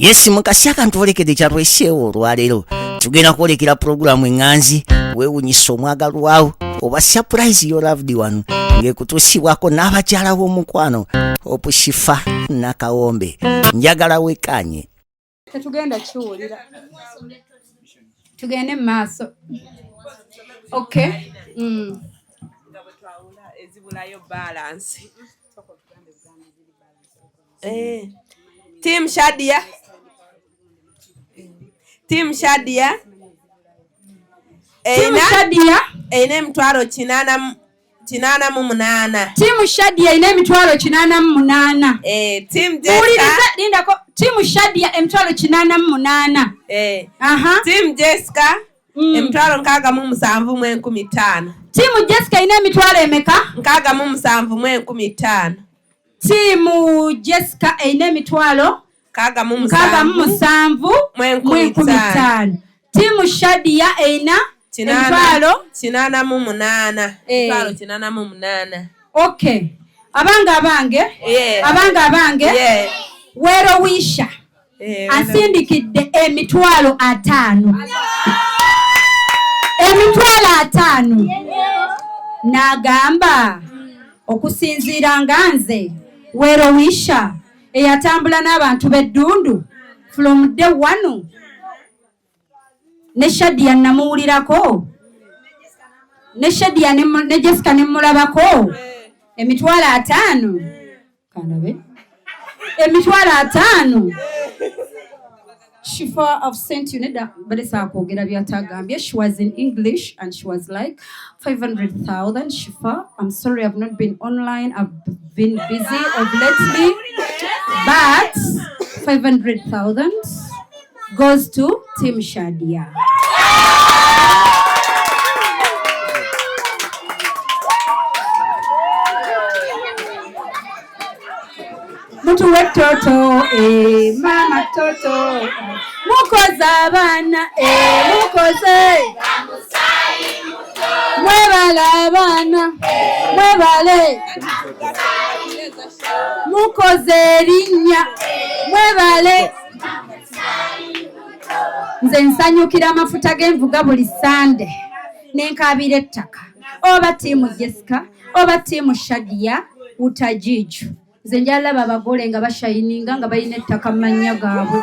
Yes, mukasi ntwolekedde kyatweseewo olwaleero. Tugenda kwolekera pulogulaamu eŋŋanzi weewunyisa omwagalwawo oba surprise your loved one, ng'ekutuusibwako n'abakyala b'omukwano Opushifa Nakawombe. Njagala wekanye. Tetugenda kiwulira, tugende mu maaso. Okay. Ezibulayo balance. Team Shadia, Team Shadia. Tiimu Erina Shadia. Erina 808,000. Tiimu Shadia erina 808,000. Team Muwulirize. Jessica. Lindako, tiimu Shadia 808,000. Aha. Team Jessica 67,500. Tiimu Jessica erina emitwalo emeka? 67,500. Tiimu Jessica erina emitwalo 67 67 mu enkumi mu enkumi ttaano. ttaano. Tiimu Shadia erina emitwalo 88. 808. Okay, abange, abange, abange, abange. Werowisha asindikidde 50,000, 50,000, n'agamba okusinziira nga nze Werowisha eyatambula n'abantu b'eddundu from day one, ne Shadia namuwulirako, ne Shadia ne Jessica nemulabako, 50,000, kandabe, 50,000. Shifa, I've sent you. Nedda, bale saakwogera byatagambye. She was in English and she was like, 500,000. Shifa, I'm sorry I've not been online. I've been busy of lately. But 500,000 goes to Team Shadia. Mutuwe toto, mama toto, mukoze abaana, mukoze, mwebale abaana, mwebale, mukoze erinnya, mwebale. Nze nsanyukira amafuta g'envuga buli Sande nenkaabira ettaka, oba tiimu Jessica oba tiimu Shadia utajiju. Nze njalaba abagole nga bashayininga nga balina ettaka mu mannya gaabwe.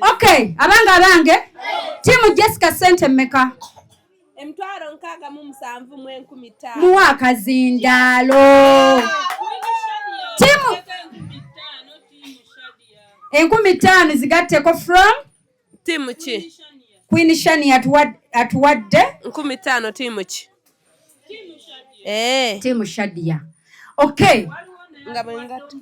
Okay, abange, abange, tiimu Jessica sente mmeka? 67,500. Muwa akazindaalo. Tiimu 5,000 zigatteko from Tiimu ki? Queen Shani atuwadde 5,000. Tiimu ki? Tiimu Shadia. Okay. Nga bwengatta.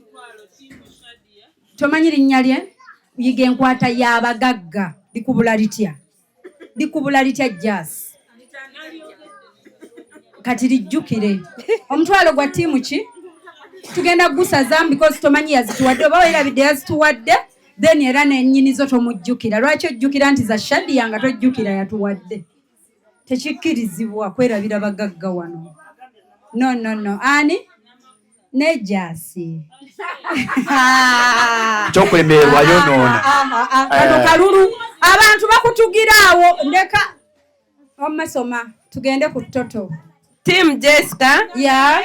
Tomanyi linnya lye? Yiga enkwata y'abagagga. Likubula litya? Likubula litya? Jas kati lijjukire. Omutwalo gwa ttiimu ki? Tugenda gusazaamu because tomanyi yazituwadde oba werabidde yazituwadde, then era nennyinizo tomujjukira. Lwaki ojjukira nti za Shadia nga tojjukira yatuwadde? Tekikkirizibwa kwerabira bagagga wano. No, no, no. Ani nejasi? Kyokulemererwa yonoona. Kano kalulu, abantu bakutugira awo. Ndeka omasoma, tugende ku toto. Team Jessica. Ya.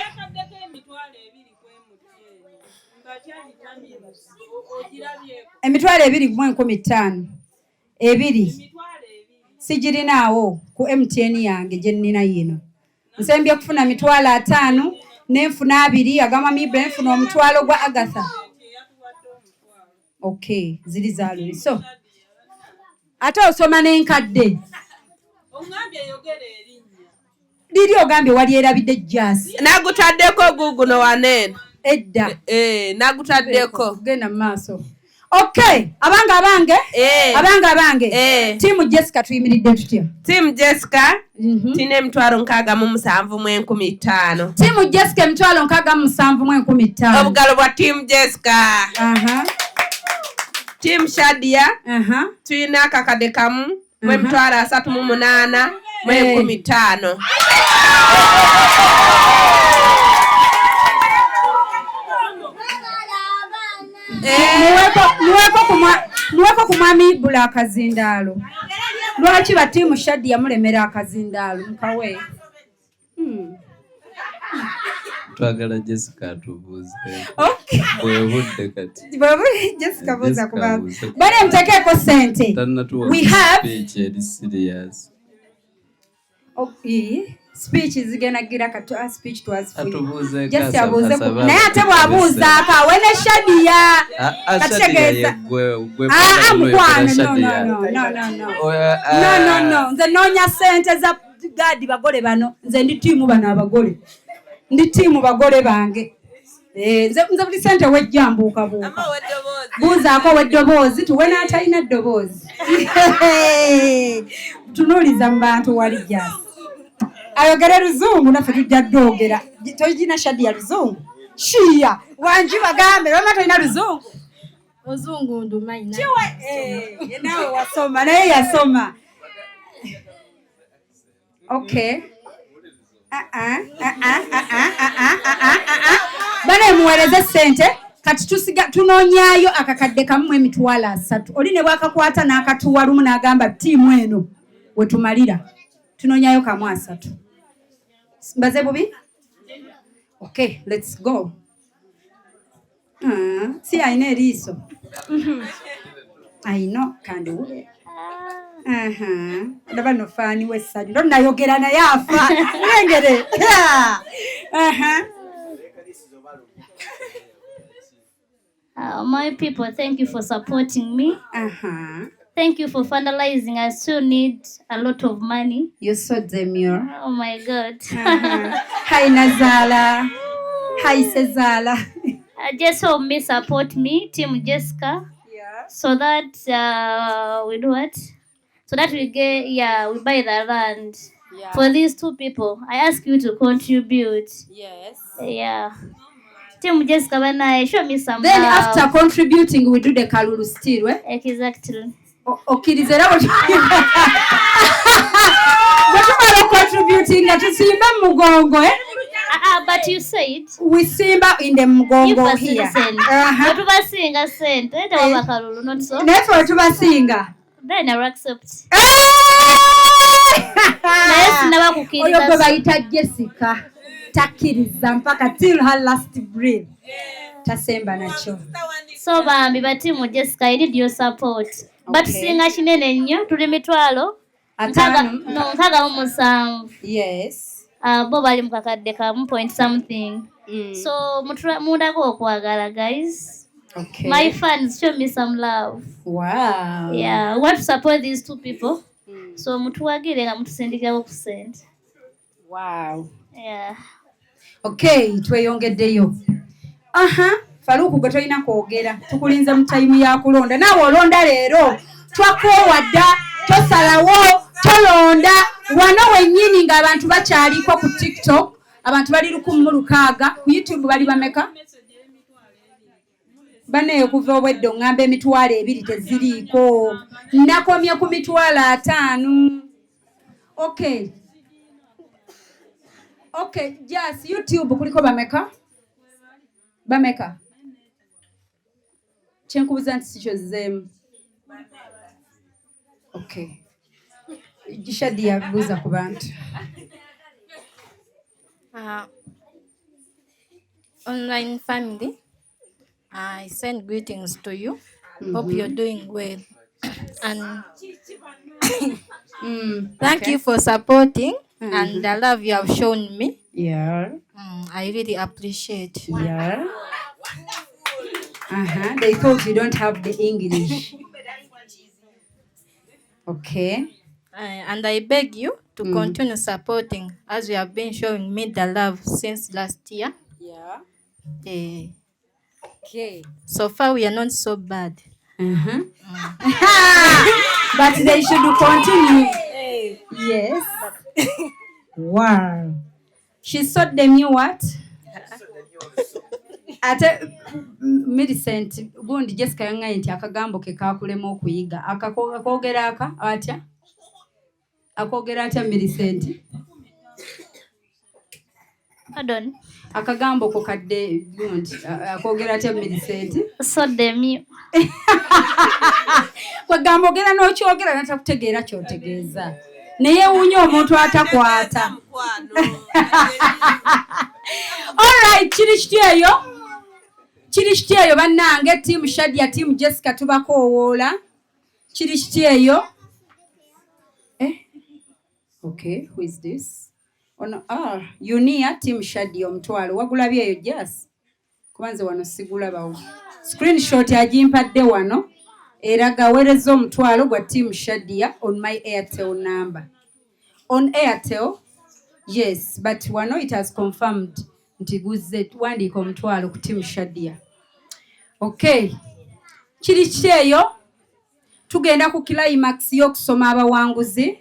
25,500. Ebiri sigirinaawo ku MTN yange gye nnina yino. Nsembye kufuna 50,000, nenfuna 20 agamba mibra, nenfuna omutwalo gwa Agatha. Okay, ziri zaluli. So ate osoma n'enkadde liri ogambye walyerabidde, jasi. Nagutaddeko guguno waneeno. Edda. Nagutaddeko. Genda mu maaso. Okay, abange, abange, abange, abange, tiimu Jessica tuyimiridde tutya? Team Jessica tulina 67,500. Tiimu Jessica 67,500. Obugalo bwa Team Jessica. Team Shadia tulina 1,000 mu 38,500. Muweko ku mwami Ibula akazindaalo. Lwaki ba team Shadia mulemera akazindaalo mukawe? Twagala Jessica atubuuze. Okay. Bwe budde kati. Bwe Jessica buuza ku Jessica bantu. abuuze ku Bane mutekeeko ssente. Tannatuwa We have speech eri serious. Oh, speech zigenda gira kati speech twazifunye. Atubuuzeeko Just abuuze ku asabe naye ate abateeke bw'abuuzaako awe ne Shadia. Ah, ah, Shadia Kategeeza. ye gwe Ah, ah, paka mukwano, oyogera no, no, Shadia. no, no, no, no. Oya, No, no, ah. no. Nze noonya ssente za gaadi bagole bano. Nze ndi ttiimu bano abagole. Ndi ttiimu bagole bange. Eh, nze buli ssente wejja mbuukabuuka. Buuzaako ow'eddoboozi tuwe n'atalina ddoboozi. Tunuuliza mu bantu wali jasi. Ayogere luzungu naffe tujja ddoogera. Tolina Shadia luzungu? Shiya wangi bagambe wama tolina luzungu. Ozungu ndumanyi naye. Kiwe, nawe wasoma naye yasoma. Okay. Ah, ah, ah, ah, ah, ah, ah, ah, ah, ah, ah. Bane muweereze ssente kati tusiga tunoonyaayo akakadde kamu 30,000. Oli ne bwakakwata n'akatuwa lumu n'agamba ttiimu eno we tumalira. Tunoonyaayo kamu 30. Mbaze bubi? Okay, let's go. Si alina eriiso. Ayino kandi wule. Ndaba no faani w'essanyu. Ndo nayogera naye afa. Lengere. My people, thank you for supporting me. Thank you for finalizing. I still need a lot of money. You're so demure. Oh my God. Hi Nazala. Hi Sezala. Just help me support me, Team Jessica. Yeah. So that we do what? So that we get, yeah, we buy the land. Yeah. For these two people, I ask you to contribute. Yes. Yeah. Team Jessica, when I show me some Then love. after contributing, we do the kalulu still, eh? Exactly. Okkiriza era bwe tumala contributing nga tusimba mu mugongo, eh? But you said we simba in the mugongo Give us here. the cent. Tubasinga sente, tewaba kalulu, not so. Naye ffe tubasinga. Then I will accept. Naye sinaba kukkiriza. Oyo gwe bayita Jessica takkiriza mpaka till her last breath. Tasemba nakyo. So bambi batimu Jessica, I need your support. Batusinga kinene nnyo, tuli mitwalo 67. Yes. Bo bali mu kakadde kamu point something. So mundako okwagala guys. Okay. My fans, show me some love. Wow. Yeah, we want to support these two people. So mutuwagire nga mutusindikirawo ku ssente. Wow. Yeah. Okay, tweyongeddeyo. Aha, Faruku gwe tolina kwogera. Tukulinze mu time ya kulonda. Naawe olonda leero. Twakoowa dda, tosalawo, tolonda. Wano wennyini ng'abantu bakyaliko ku TikTok, abantu bali 1,600, ku YouTube bali bameka? Bane okuva obwedde oŋŋamba 20,000 teziriiko. Nakomye ku 50,000. Okay. Okay, just YouTube kuliko bameka? Bameka? Kyenkubuza nti si kyozzeemu. Okay. Shadi yabuuza ku bantu. Online family, I send greetings to you. Hope you're doing well. And thank you for supporting and the love you have shown me. Yeah. I really appreciate. Yeah. They thought you don't have the English. Okay. And I beg you to continue supporting as you have been showing me the love since last year. Yeah. Okay. So far we are not so bad. But they should continue. Yes. Wow. She sold them you what? Ate Millicent gundi Jessica yangaye nti akagambo ke kakulema okuyiga. Akoogera aka atya? Akoogera atya Millicent? Pardon. Akagambo ko kadde gundi akoogera atya Millicent? Sodemi. Kwegamba ogera n'okyogera natakutegeera kyotegeeza. Naye wuunya omuntu atakwata. Alright, kiri kiti eyo? Kiri kiti eyo bannange, team Shadia, team Jessica tubakoowoola. Kiri kiti eyo? Eh? Okay, who is this? Ono, Yunia, team Shadia omutwalo. Wagulabye eyo Jas? Kubanze wano sigulabawo. Screenshot agimpadde wano eraga weereza omutwalo gwa team Shadia on my Airtel number. On Airtel, yes, but wano it has confirmed nti guzze wandiika omutwalo ku team Shadia. Okay. Kiri kiti eyo? Tugenda ku climax y'okusoma abawanguzi.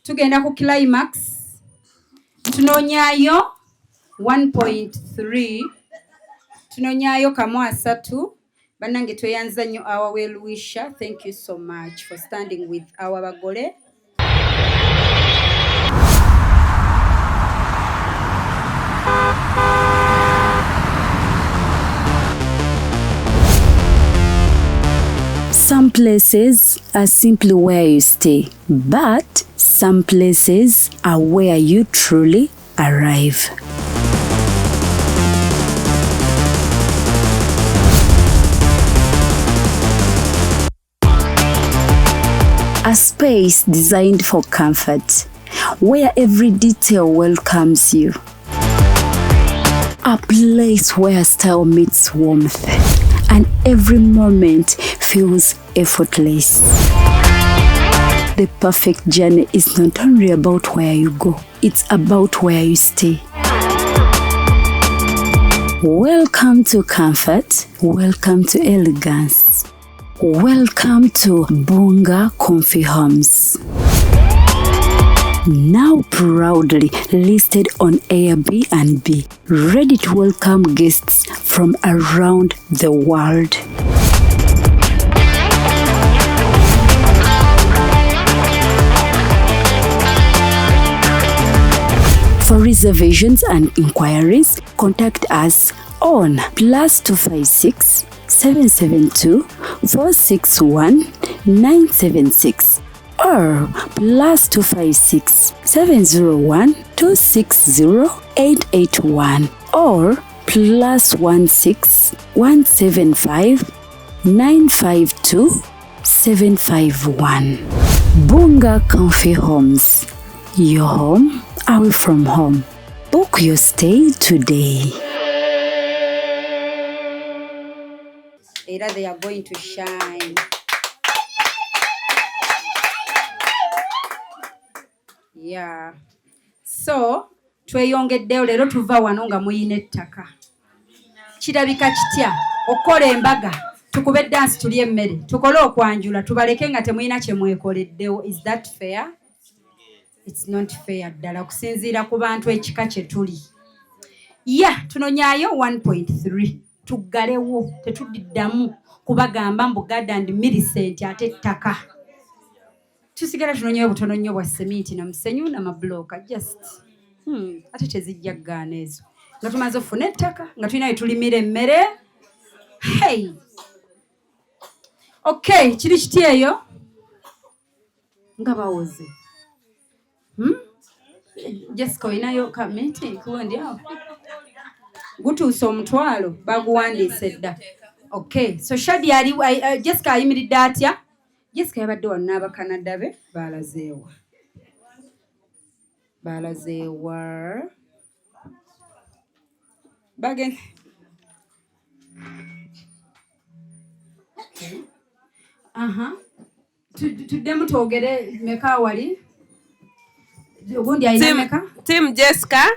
Tugenda ku climax. Tunoonyaayo 1.3. Tunoonyaayo 3. Bannange tweyanza nnyo our well wisher. Thank you so much for standing with our bagole. Some places are simply where you stay, but some places are where you truly arrive. A space designed for comfort, where every detail welcomes you. A place where style meets warmth, and every moment feels effortless. The perfect journey is not only about where you go, it's about where you stay. Welcome to comfort, welcome to elegance, welcome to Bunga Comfy Homes. Now proudly listed on Airbnb, ready to welcome guests from around the world. For reservations and inquiries, contact us on +256 772 461 976 or +256 701 260 881 or +16 175 952 751. Bunga Comfy Homes, your home away from home. Book your stay today. Era they are going to shine. Yeah. So, tweyongeddeyo leero tuva wano nga muyina ettaka. Kirabika kitya okukola embaga, tukube dance tulye emmere, tukole okwanjula, tubaleke nga temuyina kye mwekoleddewo. Is that fair? It's not fair ddala okusinziira ku bantu ekika kye tuli. Yeah, tunonyaayo 1.3 tuggalewo, tetudiddamu kubagamba mbu Gad and Millicent ate ettaka. Tusigala tunonyayo butono nnyo bwa seminti na musenyu na mabulooka just. Ate tezijja ggaana ezo. Nga tumaze okufuna ettaka, nga tulina we tulimira emmere. Hey. Okay, kiri kiti eyo? Nga bawoze. Jessica olinayo ka meeting kundi awo? Gutuuse omutwalo baguwandiise dda. Okay, so Shadia ali Jessica ayimiridde atya? Jessica yabadde wano n'Abakanada be baalazeewa. Baalazeewa. Bagen. Aha. Tuddemu twogere meka wali? Ogundi alina meka? Team Jessica.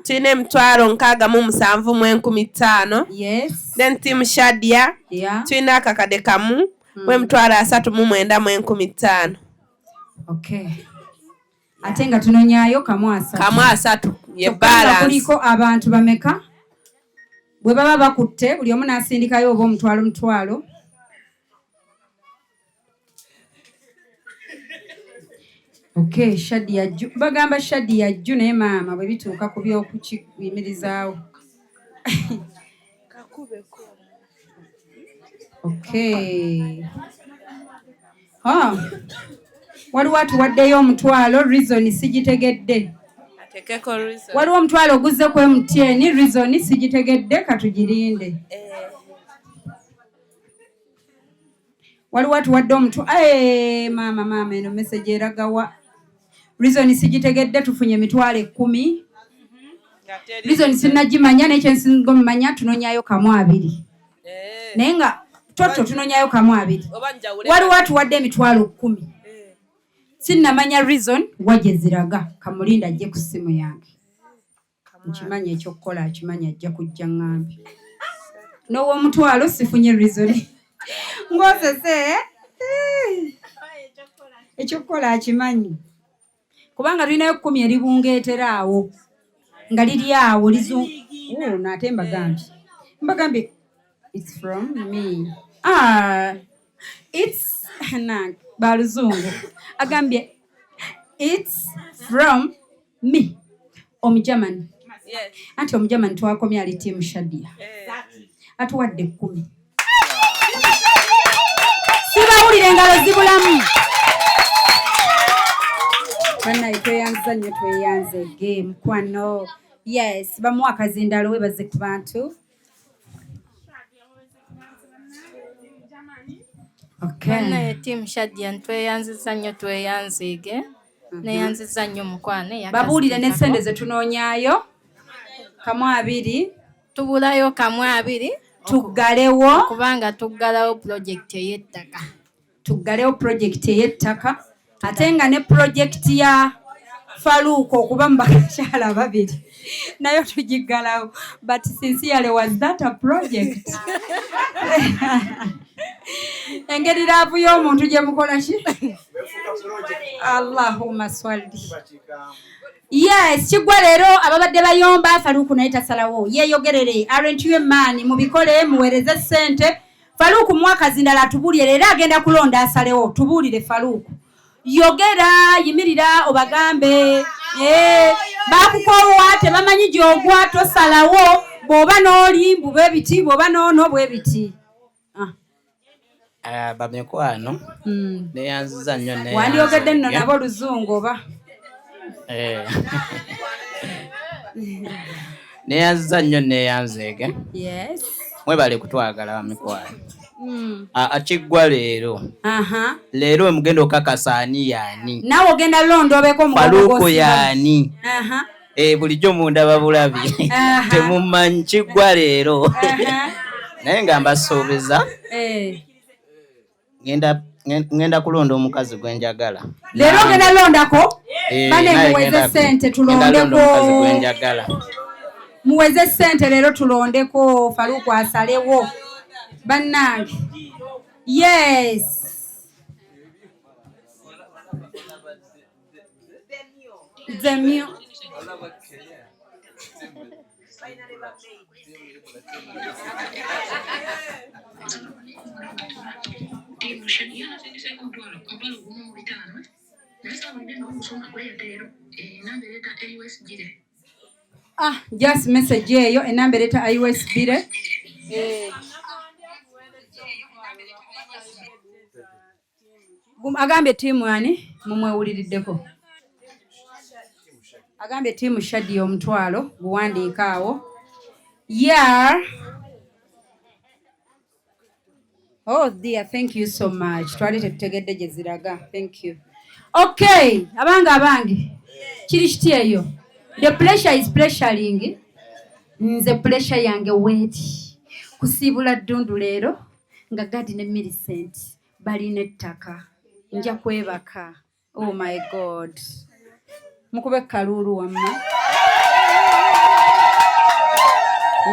Tulina 675,000. Yes. Then Team Shadia. Yeah. Tulina akakadde kamu. 395,000. Okay. Ate nga tunonyaayo 3. 3 ye balance. Kuliko abantu bameka? Bwe baba bakutte buli omu n'asindikayo oba omutwalo. Okay, Shadia Ju. Bagamba Shadia Ju naye maama bwe bituuka ku by'okukiyimirizaawo. Okay. Waliwo atuwaddeyo omutwalo, reason sigitegedde. Waliwo omutwalo oguzze ku MTN, reason sigitegedde, katugirinde. Waliwo atuwadde omutwalo, maama maama eno message eragawa. Reason sigitegedde, tufunye emitwalo 10. Reason sinnagimanya, naye kye nsinga omumanya tunonyayo 2. Naye nga toto tunonyayo 2. Waliwo atuwadde emitwalo 10. Sinnamanya reason wa gye ziraga, kamulinda ajje ku ssimu yange. Nkimanyi ekyokukola akimanyi ajja kujja ŋŋambe. N'ow'omutwalo sifunye reason. Ng'osese ekyokukola akimanyi. Kubanga tulinayo 10 eribungeetera awo. Nga liri awo ate mbagambye. It's from me. It's na baluzungu. Agambye it's from me. Omugerman. Yes. Anti omugerman twakomye ali team Shadia. Atuwadde 10. Sibawulire engalo zibulamu. Bannaye tweyanza nnyo, tweyanze game kwano. Yes, bamuwa akazindalo webaze ku bantu. Okay. Bannaye team Shadia ntweyanziza nnyo, tweyanzeege. Neyanziza nnyo mukwano. Babuulire n'essente ze tunoonyaayo. 2. Tubulayo 2. Tuggalewo. Kubanga tuggalawo project ey'ettaka. Tuggalewo project ey'ettaka. Ate nga ne project ya Faruku okuba mu bakakyala babiri. Nayo tugiggalawo. But sincerely, was that a project? Engeri laavu y'omuntu gye mukola ki? Allahumma swalli. Yes, kigwa leero ababadde bayomba Faruku naye tasalawo. Yeeyogerere, aren't you a man? Mubikole, muweereze ssente. Faruku mwaka zindala atubuulire leero agenda kulonda asalewo. Tubuulire Faruku. Yogera, yimirira obagambe. Bakukoowa tebamanyi gy'ogwa tosalawo bw'oba n'oli mbu bwe biti, bw'oba n'ono bwe biti. Bamikwano neyanziza nnyo, neyanziza. Wandyogedde nno nabo oluzungu oba? Neyanziza nnyo, neyanzeege. Yes. Mwebale kutwagala bamikwano. Akiggwa leero. Leero we mugenda okakasa ani yaani. Naawe ogenda londa obeeko omugongo Faruku gw'osiba. yaani. Bulijjo mundaba bulabi. Temumanyi kiggwa leero. Naye nga mbasuubiza. Ngenda kulonda omukazi gwe njagala. Leero ogenda londako? Bane Naye muweze ssente ngenda londa omukazi gwe tulondeko. njagala. Muweze ssente leero tulondeko Faruku asalewo. Bannange. Yes. The mu Just message eyo enamba ereta iOS bire. Agambye tiimu ani mumwewuliriddeko? Agambye tiimu Shadia omutwalo guwandiika awo. Yeah. Oh dear, thank you so much. Twali tetutegedde gye ziraga. Thank you. Okay, abange abange. Kiri kiti eyo? The pressure is pressuring. Nze pressure yange weeti. Kusiibula ddundu leero nga Gadi ne Millicent balina ettaka. Nja kwebaka. Oh my God. Mukube kaluulu wamma.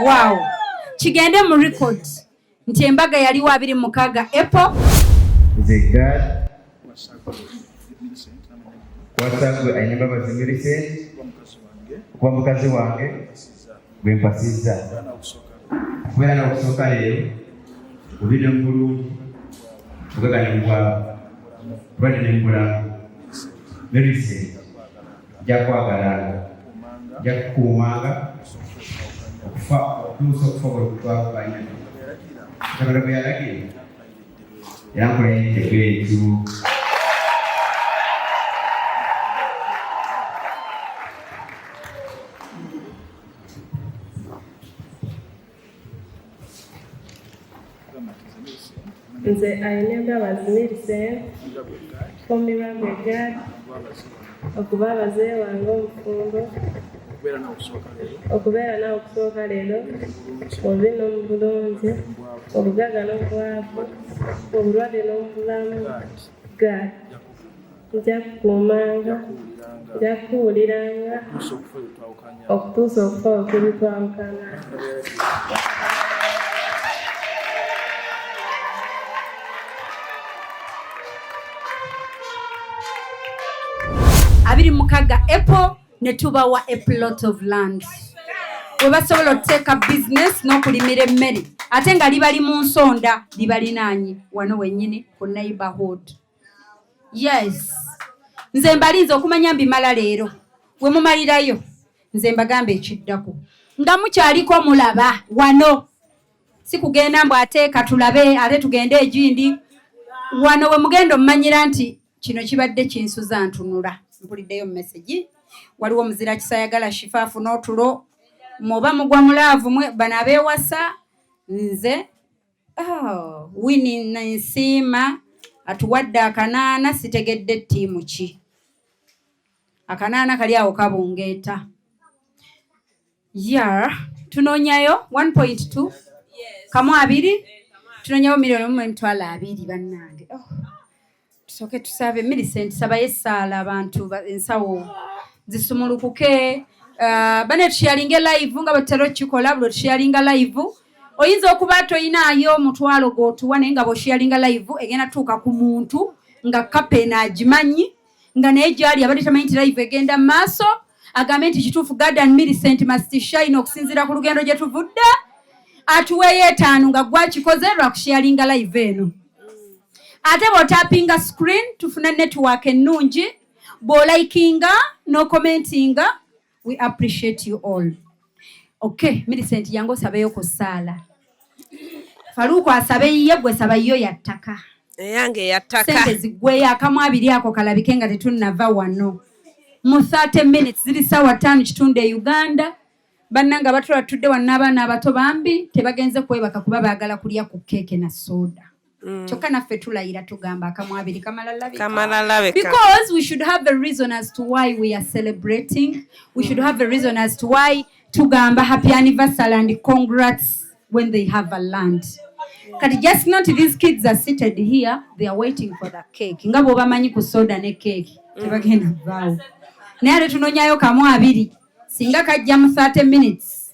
Wow. Kigende mu record nti embaga yaliwo 26 April. Nze Gad Wasagwe Ainembabazi Millicent okuba mukazi wange gwe mpasizza kubeera n'okusooka leero bubi ne mu bulungi, bugagga ne mu bwavu, bulwadde ne mu bulamu. Millicent, nja kukwagalanga, nja kukukuumanga okufa okutuusa okufa bwe kutwawukanya. Katonda bwe yalagira era nkulayiridde bwentyo. Nze Ainembabazi Millicent, nfumbirwa Gad, okuba abaze wange omufumbo, okubeera nawe okusooka leero, mu bubi n'omu bulungi, mu bugagga n'obwavu, mu bulwadde n'omu bulamu. Gad, nja kukuumanga, nja kukuwuliranga okutuusa okufa bwe kulitwawukana. 26 April ne tubawa a plot of land we basobola okuteeka bizinesi n'okulimira emmere, ate nga libali mu nsonda, libalinaanye wano wennyini ku neighborhood. Yes, nze mbalinze okumanya mbimala leero. We mumalirayo nze mbagamba ekiddako nga mukyaliko mulaba wano, si kugenda mbu ate katulabe ate tugende egindi. Wano we mugenda omumanyira nti kino kibadde kinsuza ntunula. Mpuliddeyo message, waliwo muzira kisayagala shifaafu n'otulo muba mugwa mu love mwe bano abeewasa. Nze, oh, Winnie Nsiima atuwadde akanaana, sitegedde ttiimu ki. Akanaana kali awo kabungeeta ya tunoonyayo 1.2 kamu abiri, tunoonyayo 1,020,000 bannange. Oh. Tusooke tusabe. Millicent, sabayo essaala abantu ensawo zisumulukuke. Bane tusharinge live nga bwe tutera okukikola. Buli otusharinga live, oyinza okuba toyinaayo omutwalo gw'otuwa, naye nga bw'osharinga live egenda tuuka ku muntu nga kapena agimanyi, nga naye gyali abadde tamanyi nti live egenda mu maaso, agambe nti kituufu, Gad and Millicent must shine okusinziira ku lugendo gye tuvudde, atuweeyo etaano nga gwakikoze lwakusharinga live eno. Ate bw'otapinga screen tufuna network ennungi, bw'olikinga n'okomentinga, we appreciate you all. Okay, Millicent, yangu osabeyo ku ssaala. Faluuku asabe yiye, gwe saba yiyo ya ttaka. Eyange eyattaka. Sente ziggweyo, akamu abiri ako kalabike nga tetunnava wano mu 30 minutes. Ziri ssaawa 5:15 e Uganda. Bannange abatula tutudde wano n'abaana abato bambi tebagenze kwebaka kuba baagala kulya ku keeke na soda. Kyokka naffe tulayira, tugamba akamu abiri kamala labika. Kamala labika. Because we should have a reason as to why we are celebrating. We should have a reason as to why tugamba happy anniversary and congrats when they have a land. Kati just not these kids are seated here, they are waiting for the cake. Nga bw'obamanyi ku soda ne cake, tebagenda vaawo. Naye ate tunoonyayo kamu abiri, singa kajja mu 30 minutes,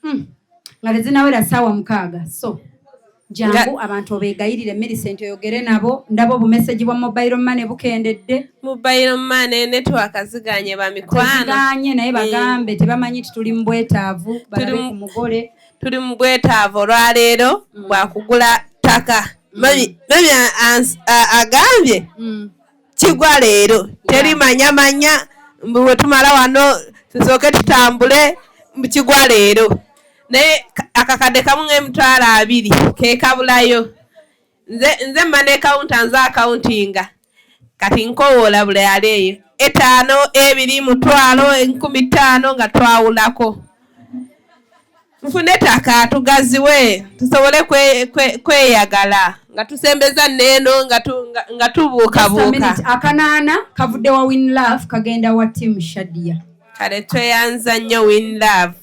Nga tezinawera ssaawa 6. So jangu abantu obeegayirire. Millicent, oyogere nabo, ndaba obumesegi bwa mobile money bukendedde. Mobile money network ziganye, bamikwano. Teziganye, naye bagambe tebamanyi nti tuli mu bwetaavu, balabe ku mugole. Tuli mu bwetaavu olwaleero bwakugula ttaka. Mami agambye kigwa leero, teri manyamanya mbu bwe tumala wano tusooke tutambule, mbu kigwa leero. Naye akakadde kamu ng'emitwalo 20 ke kabulayo. Nze mma ne counter, nze accountinga. Kati nkowoola buli ali eyo, etaano, ebiri, mutwalo, 5,000, nga twawulako nfune ettaka tugaziwe, tusobole kweyagala nga tusembeza neeno nga tubuukabuuka. Just a minute. Akanaana kavudde wa Win Love, kagenda wa team Shadia. Kale tweyanza nnyo Win Love,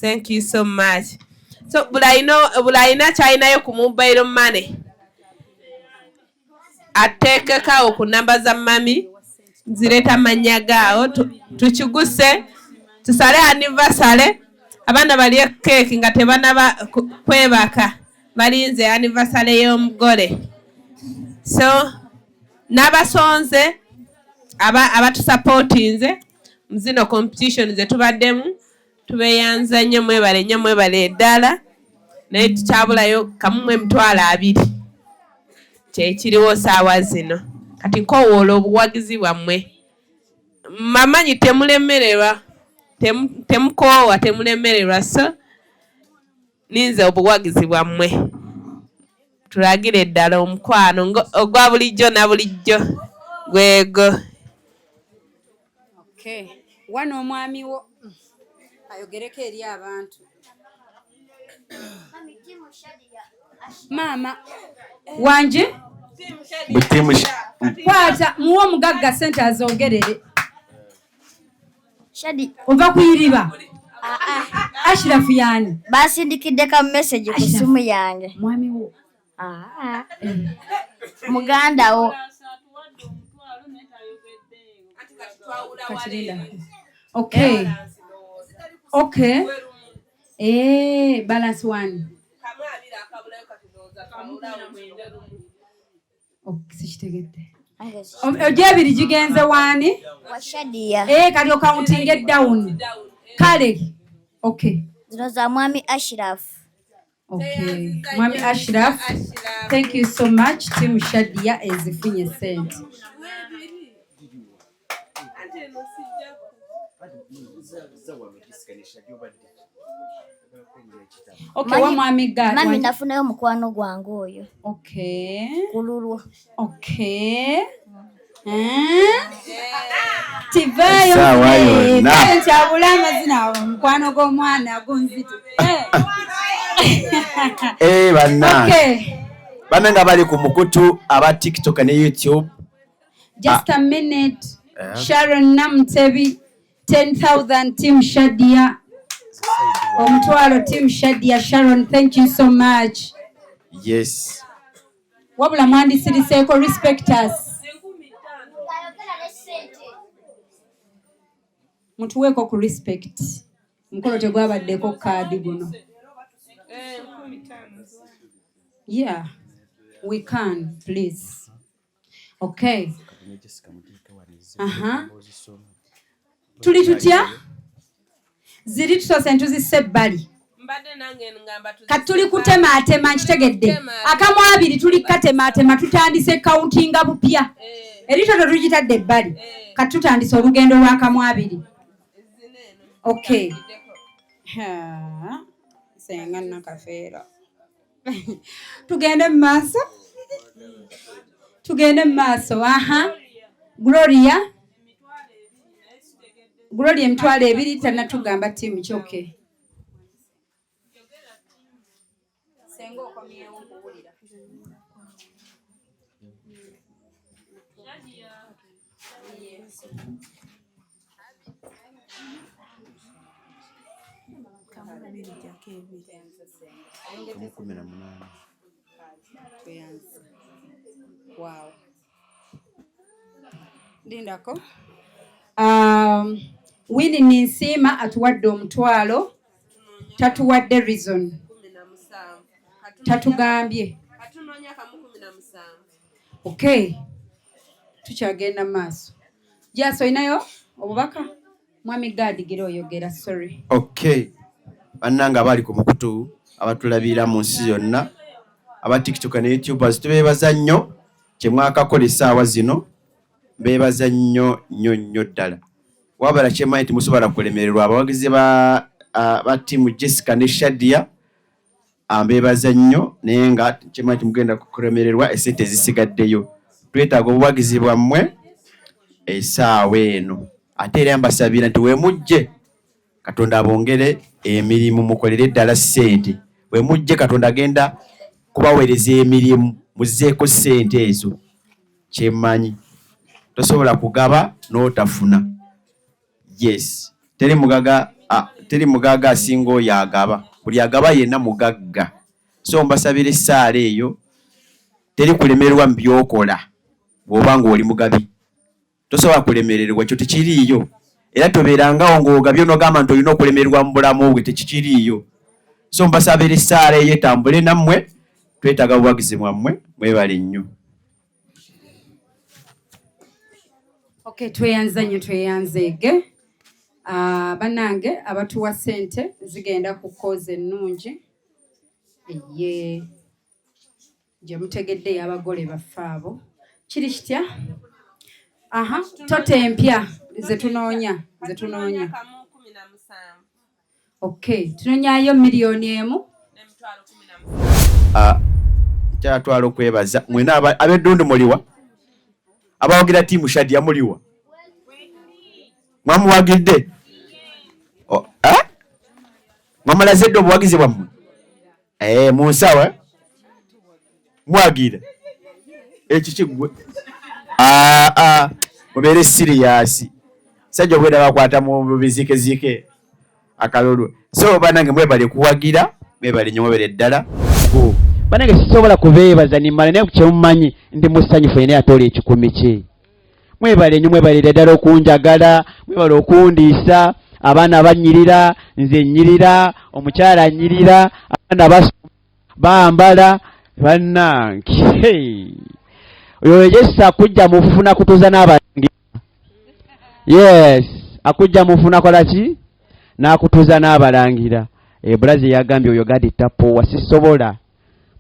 thank you so much. So buli alina kyalinayo ku mobile money ateekekawo ku namba za mami, nzireeta amannya gaawo, tukiguse tusale anniversary, abaana balye keeki nga tebanaba kwebaka, balinze anniversary y'omugole. So n'abasonze abatusupportinze mu zino competition ze tubaddemu, tubeeyanza nnyo, mwebale nnyo, mwebale eddala. Naye tukyabulayo kamu mu 20,000, kyekiriwo saawa zino. Kati nkowoola obuwagizi bwammwe. Mamanyi temulemererwa, temukoowa, temulemererwa, so ninze obuwagizi bwammwe. Tulagire ddala omukwano ogwa bulijjo na bulijjo gwego. Okay. Wano omwami wo ayogereko eri abantu. Maama wanje kwata muwe omugagga sente azogerere. Ova kuyiriba. Ashraf yani. Basindikidde ka message ku simu yange. Mwami wo. Muganda wo. Okay. Okay. Balance one. Sikitegedde. Ogyebiri gigenze wani? Washadia. Kali counting down. Kale. Okay. Zino za Mwami Ashraf. Okay. Mwami Ashraf. Thank you so much. Team Shadia ezifunye sente. Okay, wa Mwami Gad. Mami nafunayo mukwano gwange oyo. Okay. Kululwa. Okay. Tivayo. Kyabula amazina mukwano gw'omwana gunzite. Bannange. Okay. Bannange bali ku mukutu aba TikTok ne YouTube. Just a minute. Sharon Namtebi 10,000 Team Shadia. Omutwalo Team Shadia. Sharon, thank you so much. Yes. Wabula mwandisiriseeko, respect us. Mutuweeko ku respect. Mukolo tegwabaddeko kaadi guno. Yeah, we can, please. Okay. Tuli tutya? Ziri tusoose ntuzisse ebbali. Kati tuli kutemaatema, nkitegedde. Akamu abiri tuli kukatemaatema, tutandise countinga bupya. Eritoto tugitadde ebbali. Kati tutandise olugendo lw'akamu abiri. Okay. Senga nakafeera. Tugende mu maaso. Tugende mu maaso. Aha. Gloria. Gloria emitwalo ebiri tannatugamba ttiimu ki. Okay. Senga okomyewo nkuwulira. Wow. Lindako. Winnie Ninsiima atuwadde omutwalo, tatuwadde reason. Tatugambye. Okay. Tukyagenda maaso. Jaso olinayo obubaka? Mwami Gad gira oyogera, sorry. Okay. Bannange abali ku mukutu abatulabira mu nsi yonna, aba TikTok ne YouTubers, tubeebaza nnyo kye mwakakola essaawa zino. Mbeebaza nnyo nnyo nnyo ddala. Wabala kyemanyi timusobola kulemererwa. Abawagizi ba ttiimu Jessica ne Shadia mbeebaza nnyo, naye nga kyemanyi timugenda kulemererwa, essente zisigaddeyo. Twetaaga obuwagizi bwammwe essaawa eno. Ate era mbasabira nti wemujje Katonda abongere emirimu, mukolere ddala ssente. Wemujje Katonda agenda kubaweereza emirimu, muzzeeko ssente ezo. Kyemmanyi tosobola kugaba n'otafuna. Yes, teri mugagga asinga oyo agaba. Buli agaba yenna mugagga. So mbasabira essaala eyo, teri kulemererwa mu by'okola bw'oba ng'oli mugabi. Tosobola kulemererwa, ekyo tekiriiyo. Era tobeerangawo ng'ogabye n'ogamba nti olina okulemererwa mu bulamu bwe, tekikiriiyo. So mbasabira essaala eyo etambule nammwe, twetaaga buwagizi bwammwe, mwebale nnyo. Okay, tweyanza nnyo, tweyanzeege. Bannange abatuwa ssente zigenda ku koozi ennungi. Eye gye mutegedde ey'abagole baffe abo. Kiri kitya? Aha, total empya zetunoonya zetunoonya. Okay, tunoonyayo 1,000,000. Ah, kyatwala okwebaza mwena ab'eddundu muliwa, abawagira tiimu Shadia muliwa, mwamuwagidde? Oh, eh? Mwamulaze dde obuwagizi bwammwe? Eh, mu nsawo, eh? Mwagira ekyo kiggwe. Ah, ah, mubeere serious, sajja obweda bakwata mu biziikeziike akalulu. So banange mwebale kuwagira, mwebale nnyo, mwebale ddala. Banange sisobola kubeebaza nimala, naye kyemumanyi ndi musanyufu yena yatoola 100 kye. Mwebale nnyo, mwebalire ddala okunjagala, mwebale okundiisa, abaana banyirira, nze nnyirira, omukyala anyirira, abaana bambala. Bannange, hey. Oyo Yesu akujja mufuna kutuza n'abalangira. Yes, akujja mufuna kola ki n'akutuza n'abalangira. E, bulazi yagambye oyo gadi tapowa, sisobola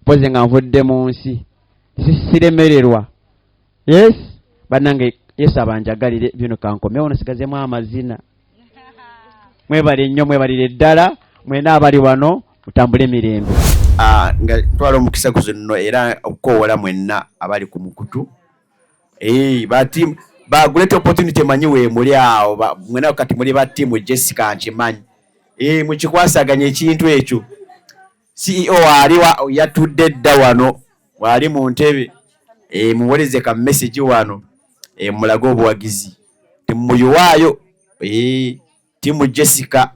mpoze nga nvudde mu nsi siremererwa. Yes, bannange, Yesu abanjagalire. Bino kankomewo nsigazemu amazina. Mwebale nnyo, mwebalire ddala mwena abali wano, mutambule mirembe. Ah, nga ntwala omukisa guno era okukoowola mwenna abali ku mukutu. Eh, ba team ba Great Opportunity, manyi weemuli awo, mwenna kati muli ba team Jessica, nkimanyi. Eh, mukikwasaganya ekintu ekyo. CEO ali yatudde dda wano, waali mu ntebe. Eh, muwoleze ka message wano. Eh, mulage obuwagizi, temumuyiwaayo. Eh, team Jessica,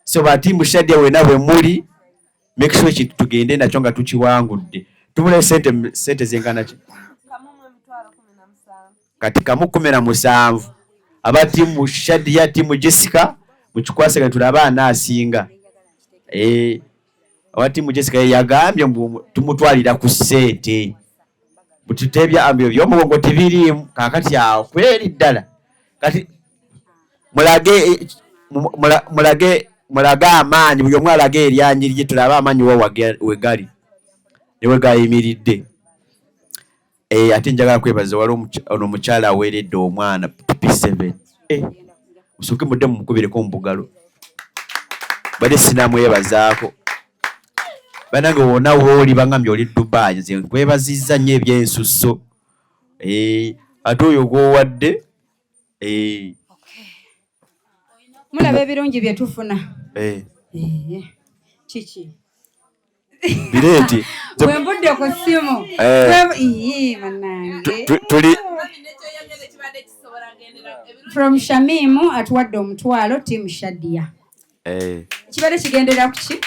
so ba team Shadia wena bwe muli, make sure ekintu tugende nakyo nga tukiwangudde. Tubula sente, sente zenkana ki kati? 1,017. Aba team Shadia, team Jessica, mukikwasaganya tulabe anaasinga. Eh, aba team Jessica ye yagambye mbu tumutwalira ku ssente, bututebya ambyo by'omugongo tebiriimu. Kaakati awo kweri ddala kati mulage, eh, mulage mulage amaanyi, buli omu alage eryanyi lye, tulabe amaanyi wa we gali ne we gayimiridde. Eh, ate njagala kwebaza, wali ono omukyala aweeredde omwana P7. Eh, musooke mudde mumukubireko mu bugalo, badde sinamwebazaako. Banange, wonna wooli bangambye oli Dubai, nze nkwebazizza nnyo ebyensusso. Eh, ate oyo gw'owadde, eh, Mulaba ebirungi bye tufuna. Eh, Eh, kiki? Bireeti. Bwe nvudde ku ssimu. Eh. Ii, bannange. Tuli From Shamimu atuwadde 500,000, team Shadia. Eh, kibadde kigendera ku ki?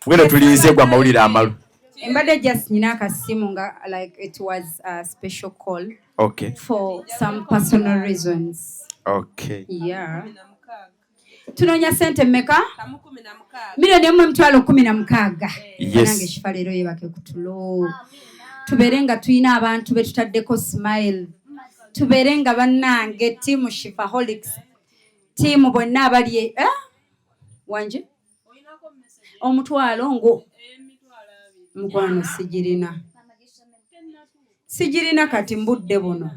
Mugenda tulinze gwe amawulire amalu. Embadde just nyina akasimu nga like it was a special call for some personal reasons. Yeah, tunoonya sente mmeka? 1,016,000. Yes. Banange, Kifa leero yebake ku tulo, tubeere nga tulina abantu be tutaddeko smile, tubeere nga bannange team Shifaholics, team bonna abali eh? Wanje 500 ngo mukwano sigirina, sigirina kati mbudde buno.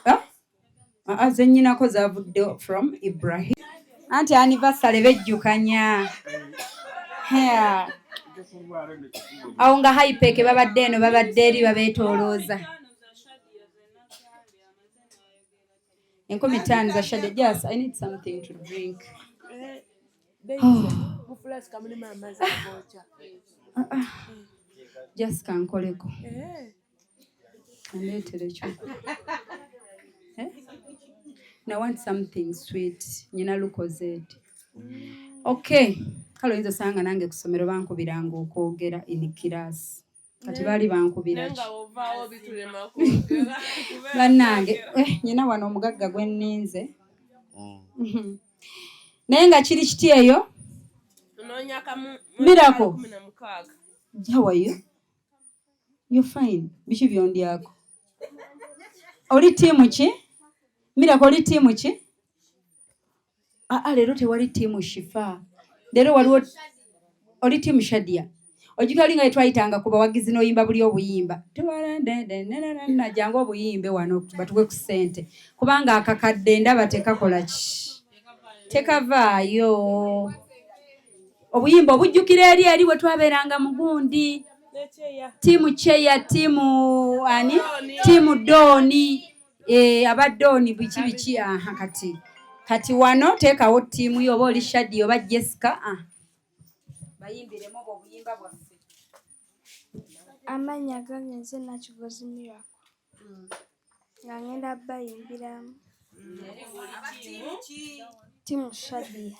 Ah? Ah, ze nnyinako zavudde from Ibrahim, anti anniversary bejjukanya. Yeah. Awo nga hypeke babadde eno, babadde eri, babeetoolooza 5,000 za Shadia. Just I need something to drink. Oh. Mufulasika mulimu amazzi agookya. Ah, ah. Just kankoleko, andeetere ekyo. Eh? I want something sweet. Nyina Lucozade. Okay. Kale oyinza osanga nange ku ssomero bankubiranga okwogera in class. Kati baali bankubira naye ki? Nga wovaawo bitulema kwogera. Bannange, eh, nyina wano omugagga gwe nninze. Naye nga kiri kiti eyo? Tunoonya kamu Miracle. 16. How are you? You fine? Biki byondyako? Oli team ki? Miracle, oli team ki? Aa, leero tewali team Shifa. Leero waliwo oli team Shadia. Ojjukira oli nga yetwayitanga ku bawagizi n'oyimba buli obuyimba jangu obuyimbe wano batuwe ku ssente, kubanga akakadde ndaba tekakola ki, tekavaayo. Obuyimba obujjukira eri eri bwe twabeeranga mu gundi, tiimu Cheya, tiimu ani, tiimu Dooni, aba Dooni biki biki. Aha, kati wano teekawo ttiimu yo, oba oli Shadi oba Jessica, bayimbiremu obwo obuyimba bwaffe. Amannya gange nze Nakigozi Miracle, nga ngenda bayimbiramu tiimu Shadia.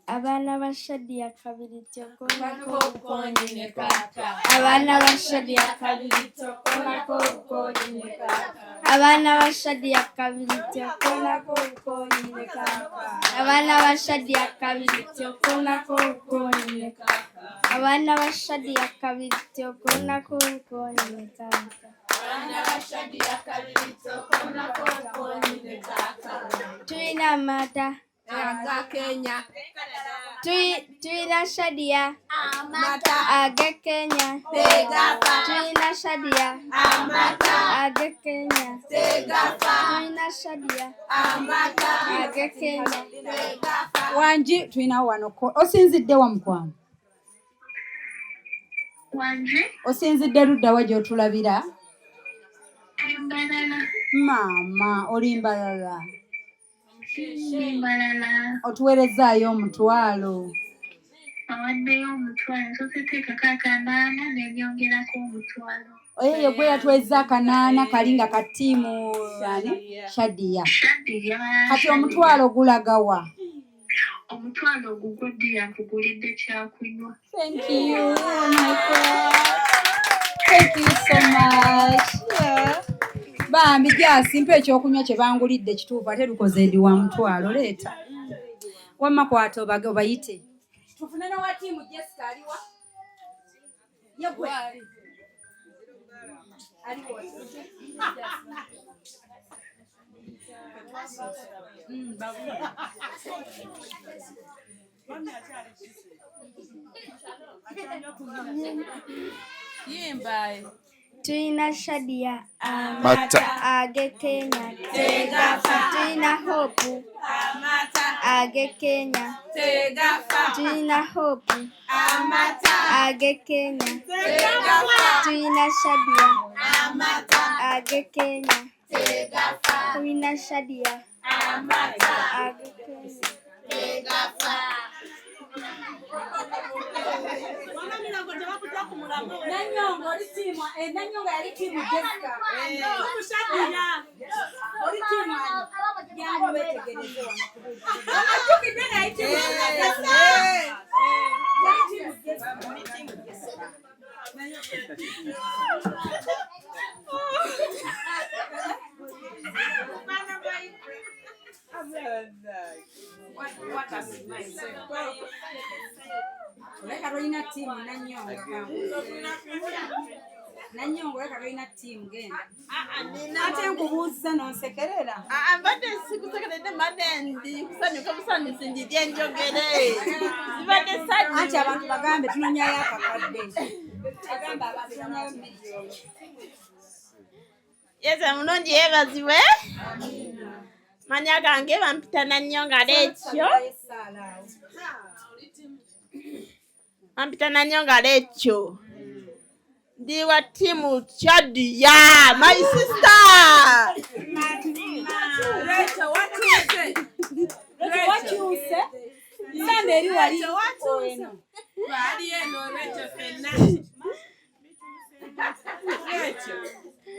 Abaana ba Shadia kabiri tokonako obukonyi ne kaka. Abaana ba Shadia kabiri tokonako obukonyi ne kaka. Abaana ba Shadia kabiri tokonako obukonyi ne kaka. Abaana ba Shadia kabiri tokonako obukonyi ne kaka. Abaana ba Shadia kabiri tokonako obukonyi ne kaka. Abaana ba Shadia kabiri tokonako obukonyi ne kaka. Tulina amata aga Kenya. Tulina Shadia amata aga Kenya. Tegafa. Tulina Shadia amata aga Kenya. Tegafa. Tulina Shadia amata aga Kenya. Tegafa. Wangi, tulinawo wano. Osinzidde wa, mukwano? Wangi. Osinzidde ludda wa gy'otulabira? Mbarara. Maama, oli Mbarara? Mbarara. Otuweerezaayo omutwalo? Awaddeyo omutwalo, nsoose teekako akanaana nenyongerako omutwalo. Oyo gwe yatweza akanaana kali nga ka ttiimu ani, Shadia. Shadia. Kati omutwalo gulagawa? Omutwalo ogugwo ddiya nkugulidde kyakunywa. Thank you, my God. Thank you so much. Yeah. Bambi jasi, mpa ekyokunywa kye bangulidde kituufu, ate lukoze ndi wa mutwalo. Leeta wamma, kwata obage obayite. Tufune n'owa ttiimu Jessica aliwa? Yegwe. Aliwo. Yimba. Tulina Shadia Amata. Age Kenya. Tegafa. Tulina Hope amata age Kenya. Tegafa. Tulina Hope amata age Kenya. Tegafa. Tulina Shadia amata age Kenya. Tegafa. Tulina Shadia amata age Kenya. Tegafa. Nanyonga, oli ttiimu, Nanyonga yali ttiimu Jessica. Oli ttiimu ani? Jangu obeetegereze wano. Ajjukidde nga yali ttiimu Jessica. Yali ttiimu Jessica. Oleka tolina ttiimu, Nanyonga. Nanyonga, oleka tolina ttiimu, genda. Ate nkubuuza n'onsekerera. Mbadde sikusekeredde, mbadde ndi kusanyuka busanyusi, njirye njogere, zibadde ssanyu. Anti abantu bagambe tunonyayo akakadde. Bagambe abantu tunonyayo miliyoni. Yesu mulungi, yeebazibwe. Manya gange bampita Nanyonga Lekyo, bampita Nanyonga Lekyo, ndi wa ttiimu Shadia, my sister. Rachel, wakyuse sanda eri wali eno. Bali eno, Rachel, fenna. Rachel.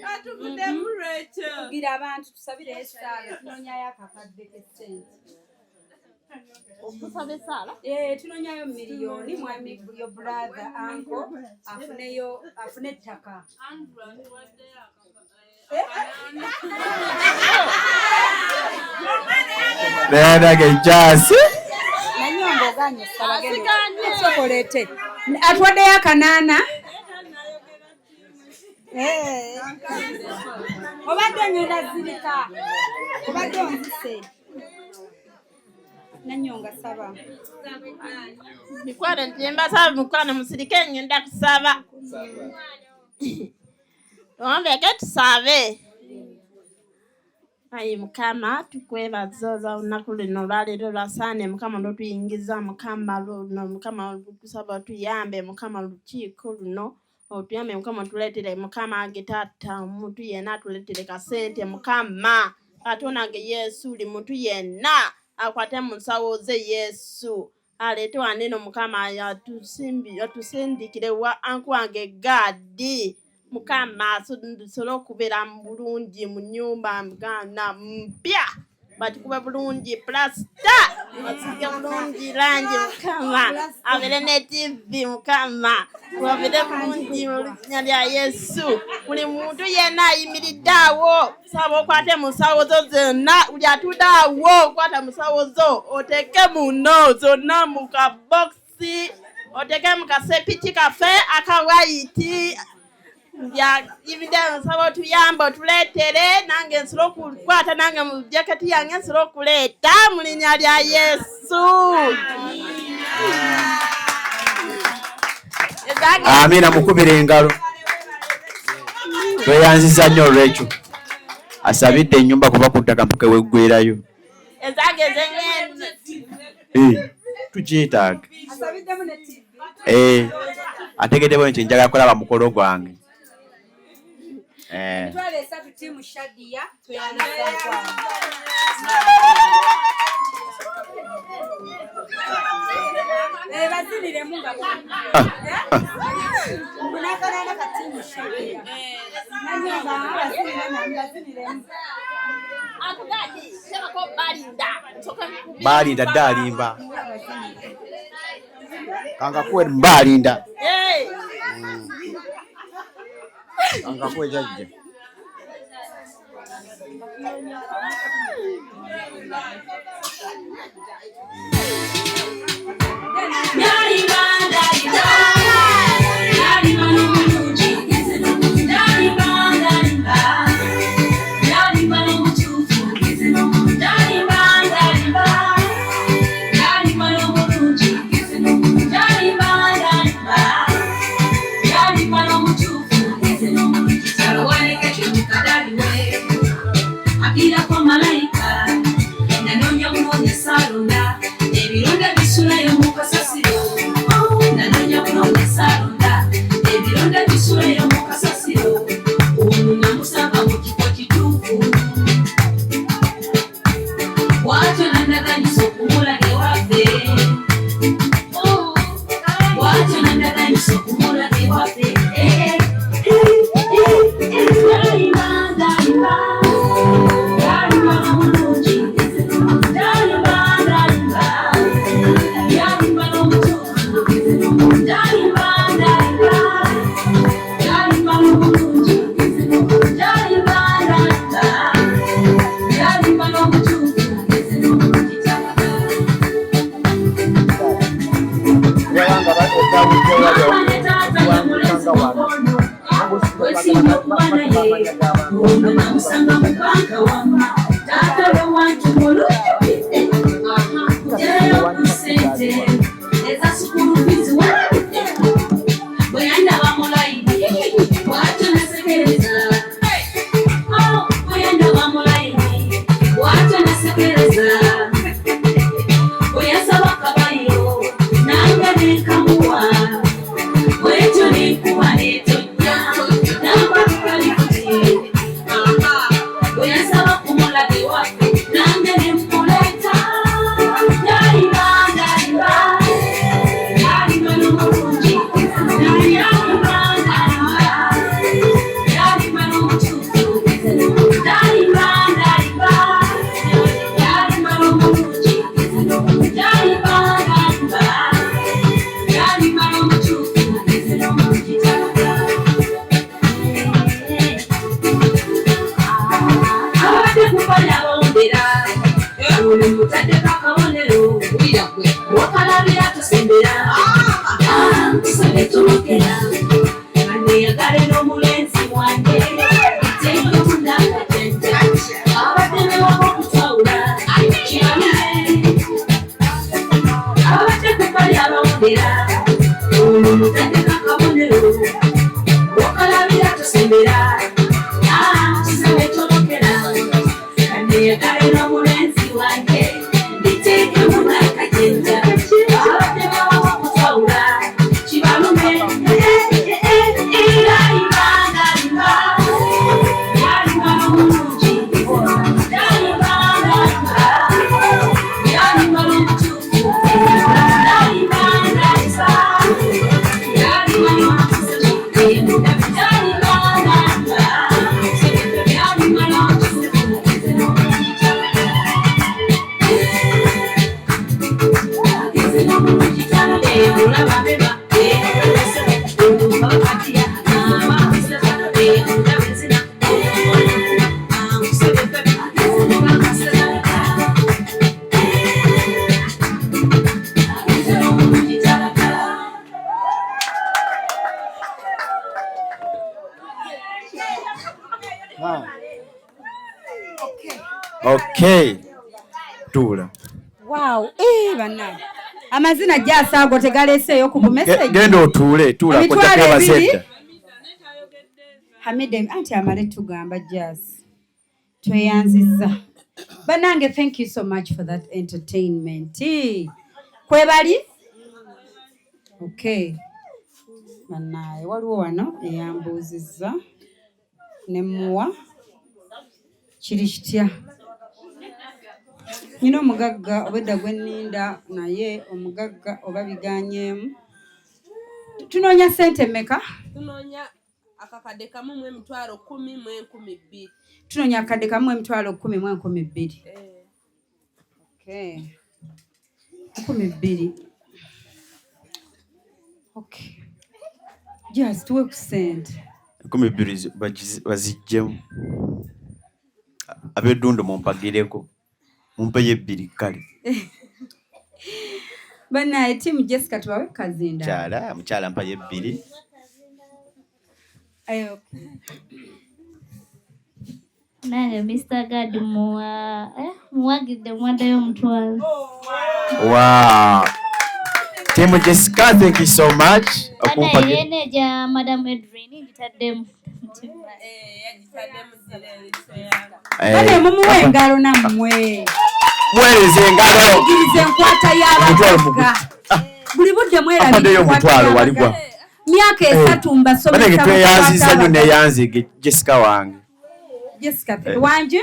Atuvuddemu Rachel. Kugira abantu tusabire essaala, tunonyayo akakadde k'essente. Okusaba essaala? Eh, tunonyayo miliyoni, mwami your brother uncle afuneyo, afune ettaka. Nayanage jasi. Nanyonga oganye essala, genda sooka oleete atwaddeyo akanaana. Eh. Obadde ngenda zirika, obadde onzise. Nanyonga saba. Mikwano nti mbasaba mikwano musirike ngenda kusaba. Ombeke tusabe. Ayi Mukama, tukwebaza olw'olunaku luno olwaleero lwasaane Mukama lw'otuyingiza Mukama luno Mukama tukusaba otuyambe Mukama lukiiko luno otuyambe Mukama otuleetere Mukama ange taata omuntu yenna atuleetere kasente Mukama Katonda wange Yesu buli muntu yenna akwate mu nsawo ze Yesu aleete wano eno Mukama atusindikire wa uncle wange Gaadi Mukama tusobole okubeera bulungi mu nnyumba muganda mpya batukube bulungi pulasita basige bulungi langi Mukama abeere ne TV Mukama tubabeere bulungi mu linnya lya Yesu buli muntu yenna ayimiridde awo saba okwate mu nsawo zo zonna buli atudde awo okwata mu nsawo zo oteeke muno zonna mu kabokisi oteeke mu kasepiki kaffe aka white yibidde nsaba otuyambe otuleetere nange nsobola okukwata nange mu jaketi yange nsobola okuleeta mu linnya lya Yesu. Amiina, mukubira engalo. Tweyanziza nnyo olwekyo. Asabidde ennyumba kuva ku ttaka mpaka weggwerayo. Ezange zengendo. Tugyetaaga. Ategedde bwe nti njagala kulaba mukolo gwange. 30,000 tiimu Shadia tweyanziza. Baziniremu nga munakanana ka tiimu Shadia. Nanyonga baziniremu baziniremu. Balinda dde alimba. Kangakuwe mbalinda. Kangakuwe jajja. Okay. Tuula. Wow, eh bannange. Amazina gyasaago tegaleeseeyo ku message. Genda otuule, tuula kojja Emitwalo kwebaza ebiri. edda. Hamide anti amale tugamba jazz. Tweyanzizza. Bannange thank you so much for that entertainment. Eh, Kwebali? Okay. Bannaye waliwo wano eyambuuzizza ne muwa kiri kitya? Nina omugagga obwedda gwe nninda naye omugagga oba biganyeemu. Tunoonya ssente mmeka? Tunoonya akakadde kamu mu 112,000. Tunoonya akakadde kamu 10,000. Okay. 2,000. Okay. Just tuwe ku ssente. 2,000 baziggyemu. Ab'eddundu mumpagireko. Mumpeyo ebbiri kale. Bannaye ttiimu Jessica tubawe kazinda. Mukyala, mukyala mpayo ebbiri. Ayo, okay. Nange Mr. Gad muwa muwagidde muwaddeyo omutwalo. Wow. Team Jessica, thank you so much. Bana Okumpagira. yene gya Madam Edwin ngitaddemu. Bane mumuwe engalo nammwe. Muweereze engalo. Muyigirize enkwata Omutwalo y'abagagga. Buli budde mwerabira Apaddeyo enkwata omutwalo wali y'abagagga. gwa. Myaka esatu mbasomesa Banange tweyanzizza nnyo bukwata abagagga. neeyanzige Jessica wange. Jessica wanje?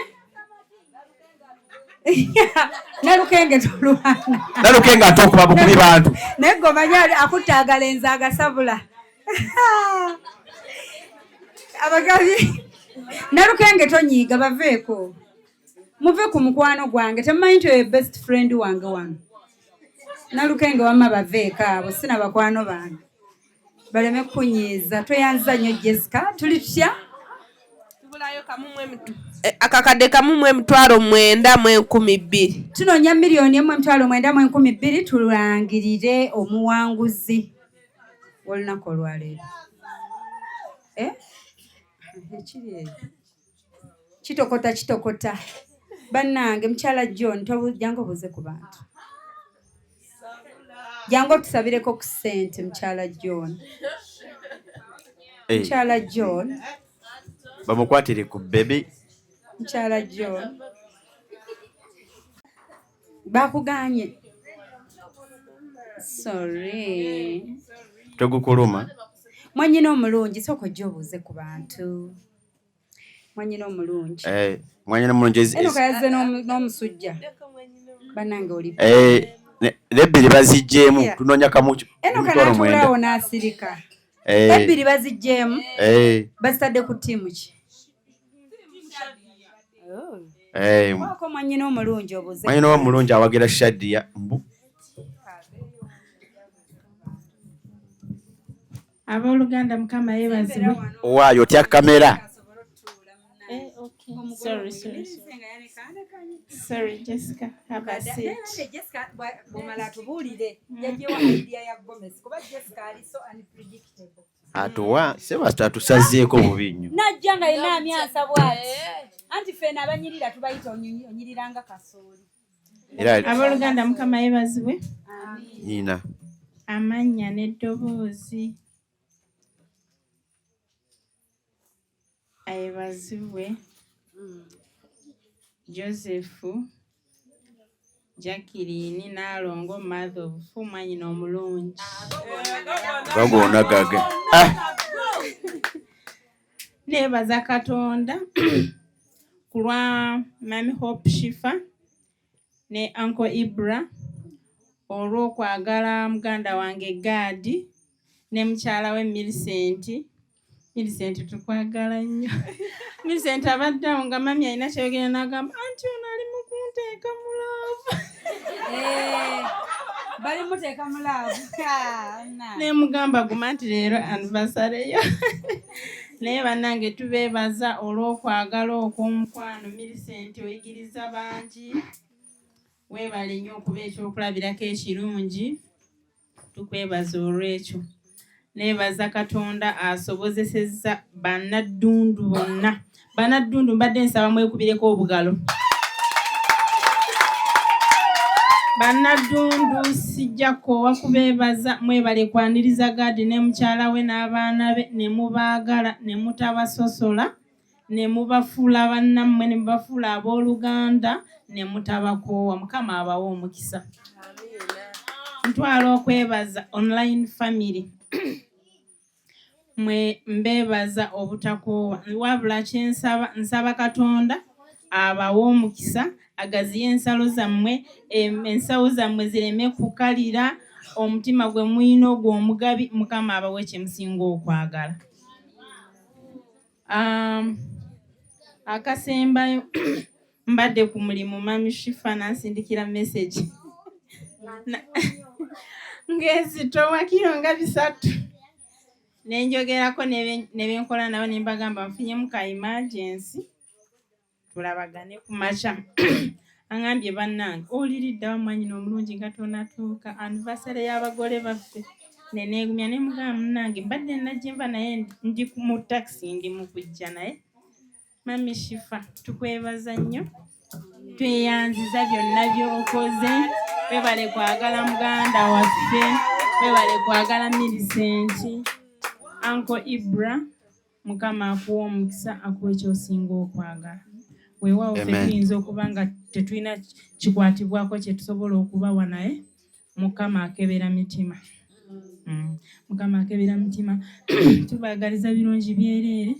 Nalukenge tolwana. Nalukenge ate okuba bukubi bantu. Naye gwe omanyi akutte agalenzi agasabula. Abagabi Nalukenge tonyiiga baveeko. Muve ku mukwano gwange temumanyi nti oyo best friend wange wano. Nalukenge wamma baveeko abo sina bakwano bange. Baleme kunyiiza. Tweyanziza nnyo Jessica. Tuli tutya? Akakadde kamu mu 902,000. Tunoonya 1,902,000 tulangirire omuwanguzi w'olunaku olwaleero. Eh? Ekiri eyo. Kitokota kitokota. Bannange mukyala John jangu obuuze ku bantu. Jangu otusabireko ku ssente mukyala John. Eh. Mukyala John, Bamukwatire ku baby. mukyala John. Bakuganye. Sorry. Togukuluma. Mwannyina omulungi sooka ojje obuuze ku bantu. Mwannyina omulungi. Eh, mwanyina mulungi Eno kayazze n'omusujja. Bannange oli. Eh, n'ebbiri baziggyemu Yeah. tunoonya kamu Eno 9,000. kanaatuulaawo n'asirika. Eh. Ebbiri baziggyemu. Eh, Bazitadde ku ttiimu ki? eh, Waako mwannyina omulungi obuuze. mwanyina omulungi awagira Shadia mbu. Abooluganda Mukama yeebazibwe. Waayo otya kamera. Eh, okay. Sorry, sorry, sorry. Sorry, Jessica. Have a seat. Jessica bw'omala atubuulire yaggyewa idea ya Gomez kuba Jessica ali so unpredictable. Atuwa Sebasita atusazeeko bubi nnyo. Najja nga yenna amyansa bw'ati. Anti ffena abanyirira tubayita onyiriranga kasooli. Era Abooluganda Mukama yeebazibwe. nnyina. Amannya n'eddoboozi. Ayebazibwe Joseph Jacqueline Nalongo mother of four mwannyina omulungi. Gagona gage. Neebaza Katonda ku lwa Mami Hope Shifa ne Uncle Ibra olw'okwagala muganda wange Gaadi ne mukyala we Millicent. Millicent tukwagala nnyo. Millicent abadde awo nga mami alina kyayogera n'agamba anti ono ali mu kunteeka mu love. Eh, Bali muteeka mu laavu. Nemugamba guma nti leero anniversary yo. Naye bannange tubeebaza olw'okwagala okw'omukwano. Millicent oyigiriza bangi, weebale nnyo okuba ekyokulabirako ekirungi, tukwebaza olw'ekyo. Neebaza Katonda asobozesezza bannaddundu bonna. Bannaddundu mbadde nsaba mwekubireko obugalo. Bannaddundu sijja kukoowa kubeebaza, mwebale kwaniriza Gaadi ne mukyala we n'abaana be, ne mubaagala ne mutabasosola, ne mubafuula bannammwe, ne mubafuula abooluganda, ne mutabakoowa. Mukama abawe omukisa. Ntwala okwebaza online family, mwe mbeebaza obutakoowa. Wabula kyensaba, nsaba Katonda abawe omukisa, agaziye ensalo zammwe, ensawo zammwe zireme kukalira, omutima gwe mulina ogw'omugabi, Mukama abawe kye musinga okwagala. Akasembayo, mbadde ku mulimu, Mami Shifa n'ansindikira message ng'ezitowa kiro nga 3, nenjogerako ne benkola nabo, ne mbagamba nfunyemu ka emergency, tulabagane ku makya. Aŋambye, bannange oliriddawa mwanyina omulungi nga tonatuuka anniversary y'abagole baffe? Neneegumya ne mugamba, munnange mbadde najja nva, naye ndi mu taxi, ndi mu kujja. Naye Mami Shifa, tukwebaza nnyo, tweyanziza byonna by'okoze. Webale kwagala muganda waffe, webale kwagala Millicent. Uncle Ibra, Mukama akuwa omukisa, akuwa ekyosinga okwagala. Weewaawo ffe Amen. tuyinza okuba nga tetulina kikwatibwako kye tusobola okubawa, naye Mukama akebera mitima. Mukama akebera mitima. Tubaagaliza birungi byereere.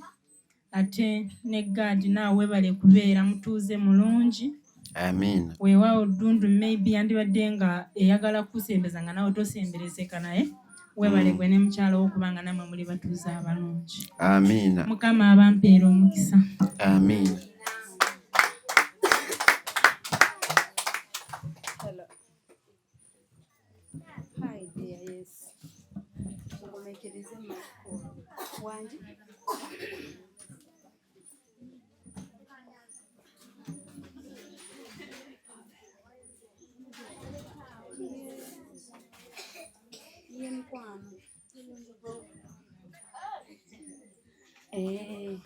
Ate ne Gaadi, naawe webale kubeera mutuuze mulungi. Amiina. Weewaawo Ddundu maybe yandibadde nga eyagala kukusembeza nga naawe tosemberezeka, naye weebale gwe ne mukyala wo kubanga nammwe muli batuuze abalungi. Amiina. Mukama abampeera omukisa. Amiina. Hi dear, yes. Mugumiikirize Marco. Wangi? Ye mukwano. Eh.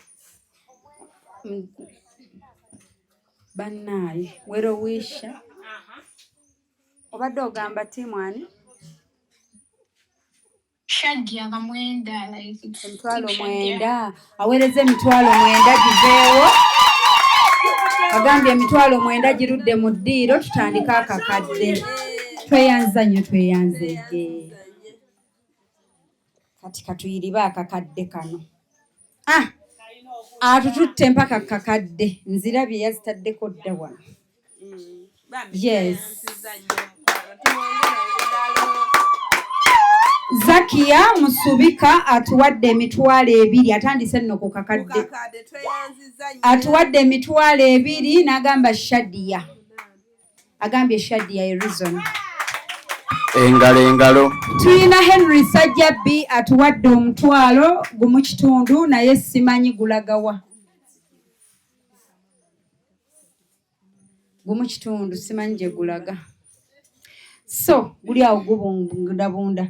Bannaaye, werowisha. Obadde ogamba tiimu ani? Shadia nga 9, like it's Emitwalo Team Shadia. 9. Aweereza 90,000 giveewo. Agambye 90,000 girudde mu ddiiro, tutandike akakadde. Tweyanza nnyo, tweyanzeege. Kati katuyiribe akakadde kano. Ah! Atututte mpaka kakadde. Nzirabye yazitaddeko dda wano. Bambi Yes. tweyanziza nnyo omukwano, tumwongere obugalo. Zakiya Musubika atuwadde 20,000, atandise nno ku kakadde. Kakadde, tweyanziza nnyo. Atuwadde 20,000 n'agamba Shadia. Agambye Shadia a reason. Engalo, engalo. Tuyina Henry Sajjabbi atuwadde 1.5, naye simanyi gulagawa. 1.5 simanyi gye gulaga. So guli awo gubundabunda.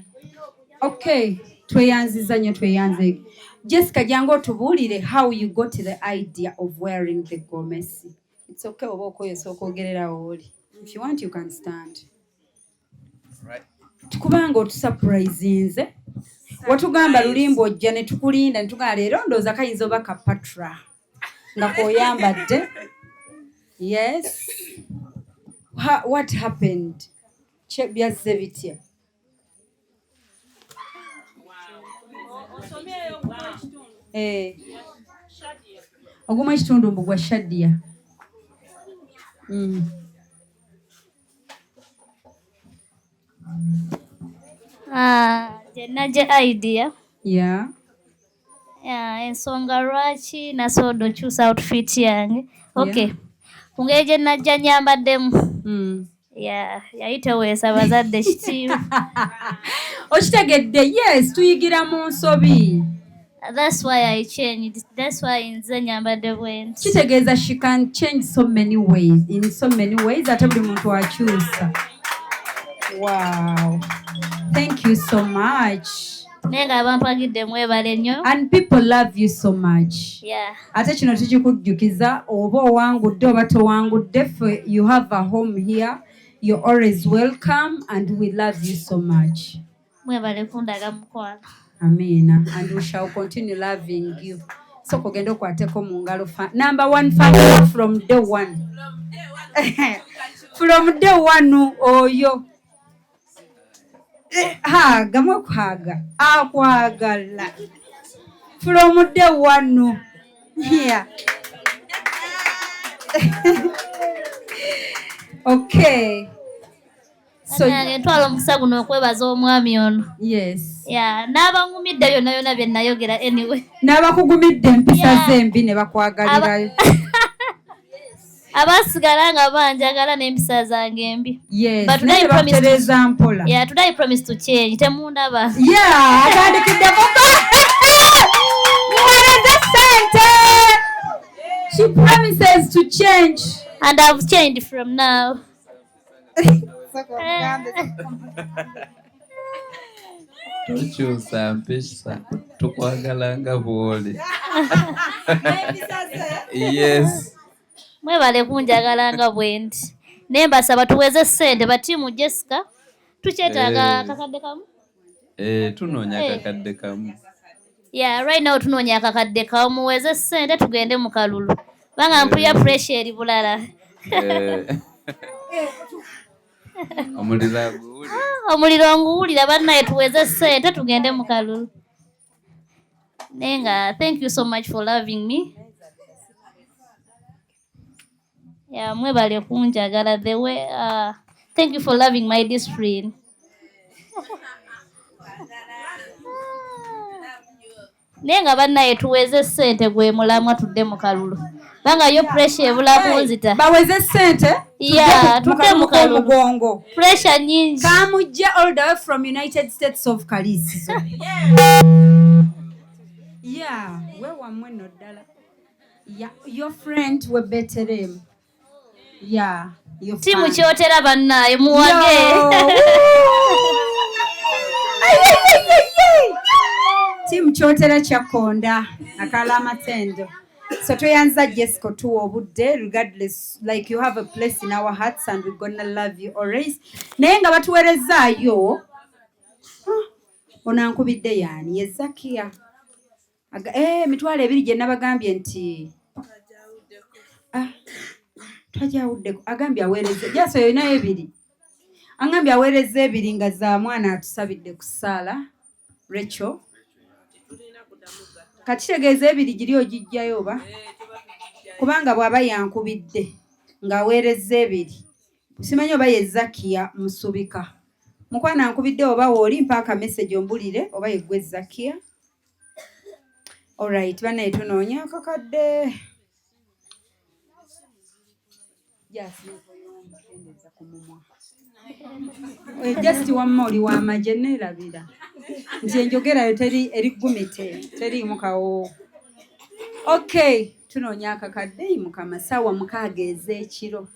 Okay, tweyanziza nnyo, tweyanze. Jessica, jangu otubuulire how you got the idea of wearing the gomesi. It's okay oba okoyesa okwogerera wooli. If you want, you can stand. Kubanga otusurprisinze, watugamba lulimba ojja ne tukulinda ne tugamba leero ndowooza kayinza oba ka Patra nga k'oyambadde. Yes. What happened? Byazze bitya? Eh. 1.5 mbu gwa Shadia. Ah, gye najja idea. Yeah, ensonga lwaki nasobodde okyusa outfit yange, okay, ku ngeri gye najja nyambaddemu. Yeah, yali teweesa bazadde kitiibwa. Okitegedde? Yes, tuyigira mu nsobi. That's why I changed. That's why nze nyambadde bwenti. Kitegeeza she can change so many ways, in so many ways, ate buli muntu akyusa. Wow, thank you so much. Naye nga abampagidde mwebale nnyo. And people love you so much. Yeah. Ate kino tukikujjukiza, oba owangudde oba towangudde, ffe you have a home here, you're always welcome and we love you so much. Mwebale kundaga mukwano. Amiina, and we shall continue loving you. So kugenda okwateko mu ngalo number one fan from day one, from day one oyo. Haga mwekuhaga akwagala from day one. Yeah. Okay. So Nange ntwala omukisa guno okwebaza omwami ono. Yes. Yeah, n'abangumidde byonna byonna bye nayogera anyway. N'abakugumidde empisa zembi ne bakwagalirayo. Abasigala nga banjagala n'empisa zange embi. Yes. But today Naye I promise to- bakutereeza mpola. Yeah, today I promise to change. Temundaba. Yeah, atandikidde kuko. Muwereze ssente. She promises to change. And I've changed from now. Tokyusa mpisa, tukwagala nga bw'oli. Yes. Mwebale kunjagala nga bwe ndi. Naye mbasaba tuweze ssente batiimu Jessica. Tukyetaaga kakadde kamu. Tunoonya kakadde kamu. Yeah, right now tunoonya akakadde kamu, muweze ssente tugende mu kalulu. Banga mpulira pressure eri bulala. Omuliro aguwulira. Omuliro nguwulira bannaye, tuweze ssente tugende mu kalulu. Naye nga thank you so much for loving me. Yeah, mwebale kunjagala the way, thank you for loving my discipline. Naye nga bannaye tuweze ssente gwe mulamwa tudde mu kalulu. Banga yo pressure ebula kunzita. Baweze ssente? Yeah, tudde tudde mu kalulu. Mugongo. Pressure nyingi. Kamujja all the way from United States of Kalisizo. Yeah, we wammwe nno ddala. Yeah, your friend we Beterem. Yeah, your Timu fan. kyotera bannaye muwage. Yo. Ay, ay, ay, ay, ay. Timu kyotera kyakonda akala amatendo. So tweyanza Jessica tuwa obudde, regardless, like you have a place in our hearts and we're gonna love you always. Naye nga batuweerezaayo, ono ankubidde yaani ye Zakia. 20,000 gye nabagambye nti twajawuddeko, agambye aweereze jaso yolinayo 2, agambye aweereze 2 nga za mwana atusabidde ku ssaala Rachel. Kati kitegeeza 2 giri ogijjayo oba? Kubanga bw'aba yankubidde ng'aweereza 2, simanyi oba ye Zakia Musubika. Mukwano ankubidde oba w'oli mpa akamessage ombulire oba ye ggwe Zakia. Alright, bannaye tunoonya akakadde. Just wamma oli w'amagye neerabira nti enjogerayo teri eri gumite, teriimu kawoowo. Okay, tunoonya akakadde Mukama, ssaawa 6 ez'ekiro.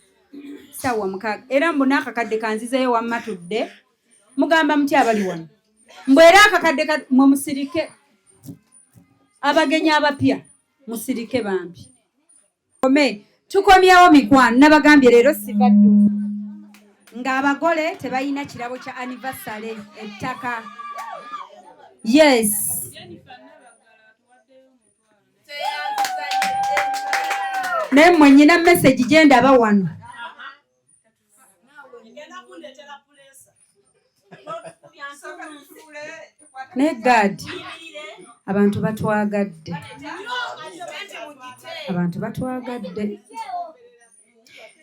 Ssaawa 6. Era mbu n'akakadde kanzizeeyo wamma tudde. Mugamba mutya abali wano? Mbu era akakadde mwe musirike. Abagenyi abapya musirike bambi. Kome, tukomyewo mikwano, nabagambye leero siva ddu. Ng'abagole tebalina kirabo kya anniversary ettaka. Yes. Naye mmwe nnyina message gye ndaba wano. Naye God, abantu batwagadde. Abantu batwagadde.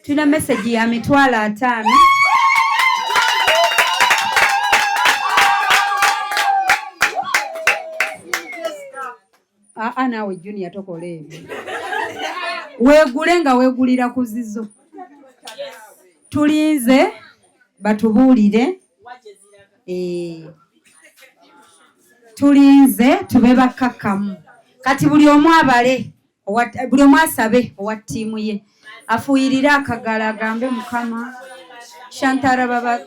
Tulina message ya 50,000. Aa, naawe Junior tokola ebyo. Weegule nga weegulira ku zizo. Tulinze Batubuulire. Tulinze tube bakkakkamu. Kati buli omu abale, buli omu asabe owa ttiimu ye. Afuuyirire akagala agambe Mukama. Shantara baba.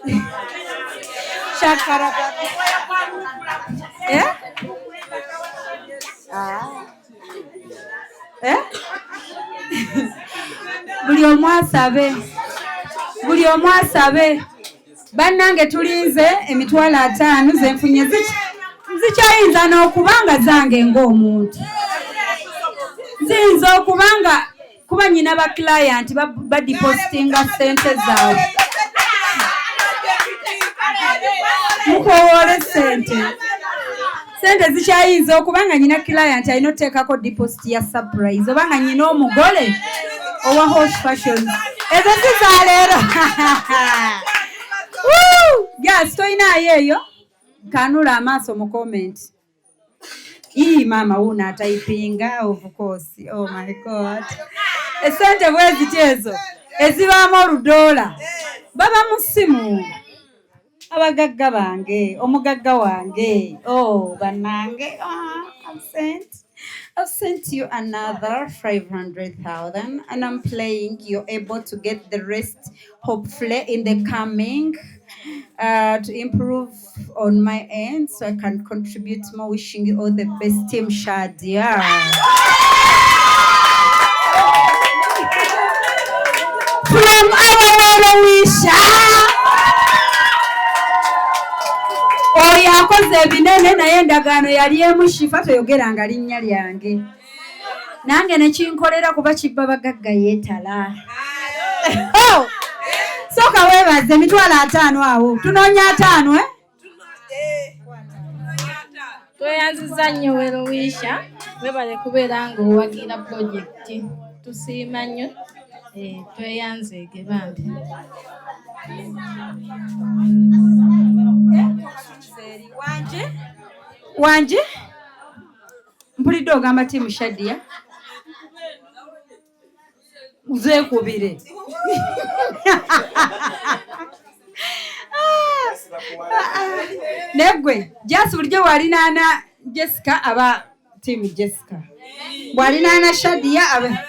Shakara baba. Eh? Eh? Buli omu asabe. Buli omu asabe. Bannange tulinze 50,000 zenfunye zikyayinza n'okuba nga zange ng'omuntu. Ziyinza okuba nga kuba nnyina ba client badepositinga ssente zaabwe. Mukowoole ssente. Ssente zikyayinza okuba nga nnyina client alina oteekako deposit ya surprise oba nga nnyina omugole owa Hosh Fashions. Ezo si za leero. Yes, toyinaayo eyo? Kanula amaaso mu comment. Ii maama wuuno atayipinga of course. Oh my God. Essente bwe ziti ezo ezibaamu oludoola baba mu ssimu. Abagagga bange, omugagga wange. Oh, bannange. I've sent you another 500,000 and I'm playing. You're able to get the rest hopefully in the coming to improve on my end so I can contribute more. Wishing you all the best, Team Shadia. From our wisher. Oyo akoze ebinene naye endagaano yali emu Shifa toyogeranga linnya lyange. Nange ne kinkolera kuba kibba bagagga yeetala. Sooka weebaze 50,000 awo. Tunoonya 50, eh? Tweyanziza nnyo Werowisha, webale kubeera ng'owagira pulojekiti. Tusiima nnyo. Tweyanzeege bambi. Wanje? Mpulidde ogamba ttiimu Shadia. Zeekubire. Naye Jasi bulijjo bw'alinaana Jessica aba ttiimu Jessica. Bw'alinaana Shadia aba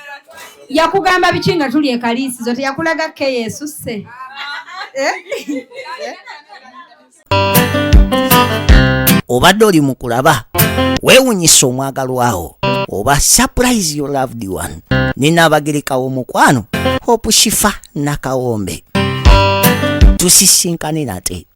yakugamba biki nga tuli e Kaliisizo teyakulaga ke yeesusse. Obadde oli mu kulaba weewunyisa omwagalwawo oba surprise your loved one. Nina abagerekawo omukwano Hope Shifa Nakawombe. Tusisinkane nate.